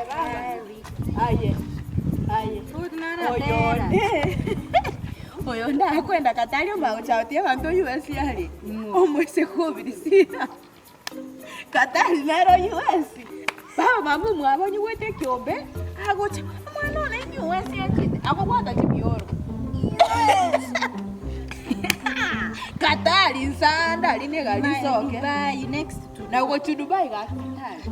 Aye. Aye. Oyonde. Oyonde akwenda Katari omagochaotia abanto US ari. Omwese kubirisira. Katari nero US. Baba mama mwabonye gwete kiombe agocha omwana one US yachete akobwata chibioro. Katari nsanda ari negari soke. Dubai next to Na gochi Dubai gaki Katari.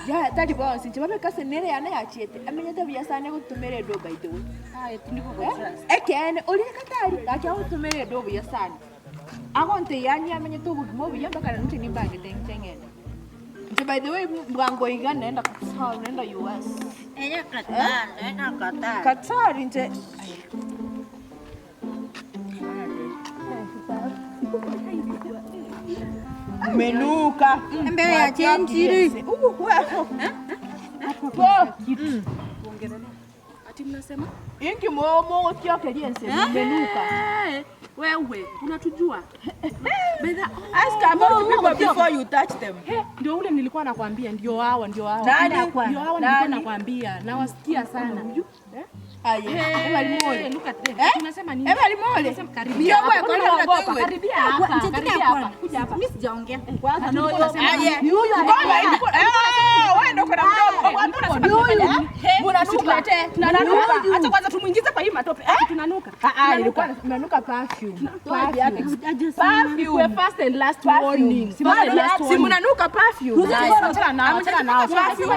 Ya tari bonsi nche babeka nere yana yachiete amenyete buya sana gutumira endo by the way. Ah, tindiko go trust. Ekene uri Katari gaki agutumira endo buya sana. Agonte yani amenyete obogima obuya mpaka nche nimbangete ncheng'ende. Nche by the way bwango iga naenda Qatar, naenda US. Enya Qatar, enya Qatar. Qatar nche menuka Mbele ya chenjiri. Ati mnasema? Inki momo otiokerie nse menuka. Wewe unatujua. Bedha, Ask about people before you touch them. Ndio ule nilikuwa nakwambia, ndio hawa, ndio hawa. Nani? Ndio hawa nilikuwa Nani? nakwambia. Nawasikia sana. Aye, Hey, look at them. Tunasema nini? Eva limole. Tunasema karibia Ndio hapa. kwa Kwani kwa unaogopa? kwa Karibia hapa. Karibia hapa. Kuja hapa. Mimi sijaongea. Kwanza tulikuwa tunasema Aye. ni huyu Ngoma ilikuwa eh, wewe ndio kuna mdomo. Huyu. Munanuka. Tunanuka. Acha kwanza tumuingize kwa hii matope. Tunanuka. Ah ah, ilikuwa nanuka perfume. Perfume. First and last warning. Si first and last Si warning. mnanuka perfume. Achana nao, achana nao. Perfume.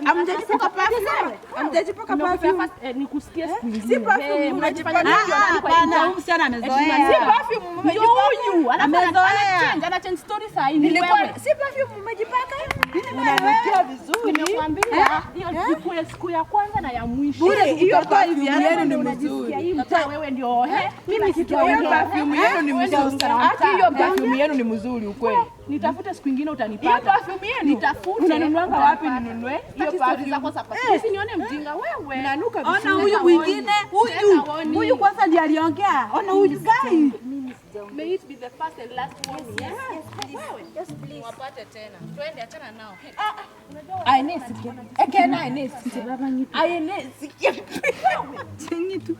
Hamjajipaka perfume. Hamjajipaka perfume. Nikusikie siku ingine. Si perfume mnajipaka. Hapana, huyu msichana amezoea. Si perfume Ndio mmejipaka. huyu. Alafu Amezoea. ana change story saa hii. Ni Nilikuwa wewe. si perfume mmejipaka. Unanukia vizuri. Nimekuambia hiyo siku ya kwanza na ya mwisho. Bure hiyo perfume yenu ni Unajisikia mzuri. hii mtaa wewe ndio mimi Hiyo sitaongea. perfume yenu ni mzuri. Hata hiyo perfume yenu ni mzuri ukweli. Nitafute siku ingine Hiyo utanipata. perfume yenu. Nitafute. Unanunuanga wapi ninunue? Hiyo Hiyo story perfume. zako za perfume. Usinione mjinga wewe. Unanuka Ona vizuri. huyu mwingine, huyu. Huyu kwanza ndiye aliongea. Ona huyu guy. May it be the first and last warning. Yes, yes, please. Wapate tena. Twende, achana nao. Aye nesikia. Ekena aye nesikia. Aye nesikia. Chengitu.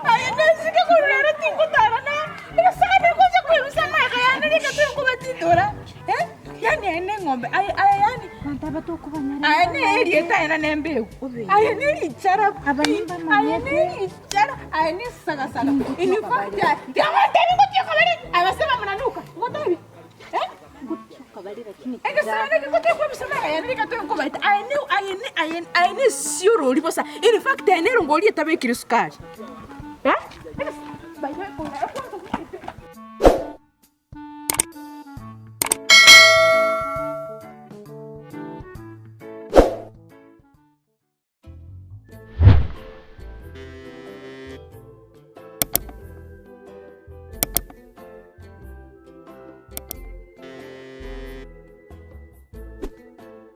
Aye nesikia kurera tingutara na. Sana kuja kuimsa maga yani nikatwe kubatindora. Eh? Yani ene ng'ombe. Aye aye yani aye ne erieta ena nembeu. Aye ne richara. Aye ne richara. Aye ne saga saga. In fact, ndiawantebi ngutioka bari. Abasema mnanuka. Ngotabi. Eh? Aine siorori bosa. In fact, aine rongoli etabekire sukari. Eh? By the way,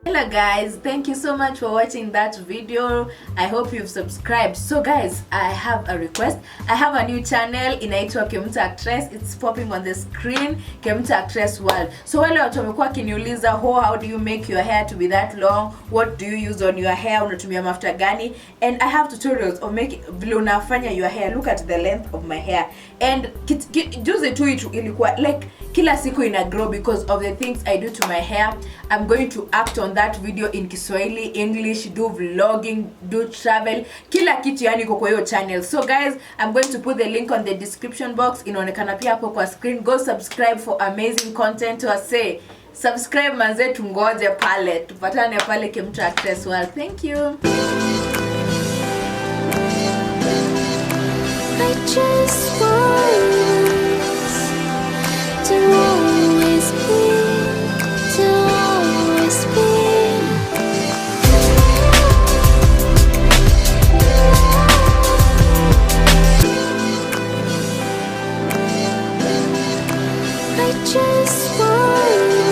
Hello guys, thank you so much for watching that video. I hope you've subscribed. So guys, I have a request. I have a new channel inaitwa Kemunto Actress. It's popping on the screen, Kemunto Actress World. So wale watu wamekuwa wakiniuliza, oh, how do you make your hair to be that long? What do you use on your hair? Unatumia mafuta gani? And I have tutorials of make vile unafanya your hair. Look at the length of my hair. And juzi tu itu ilikuwa like kila siku ina grow because of the things I do to my hair. I'm going to act on that video in Kiswahili, English, do vlogging, do travel, kila kitu yani iko kwa hiyo channel. So guys, I'm going to put the link on the description box. Inaonekana pia hapo kwa screen. Go subscribe for amazing content. Wase subscribe manze, tungoje pale, tupatane pale Kemunto Actress World. Thank you. I just want us to always be, to always be. I just want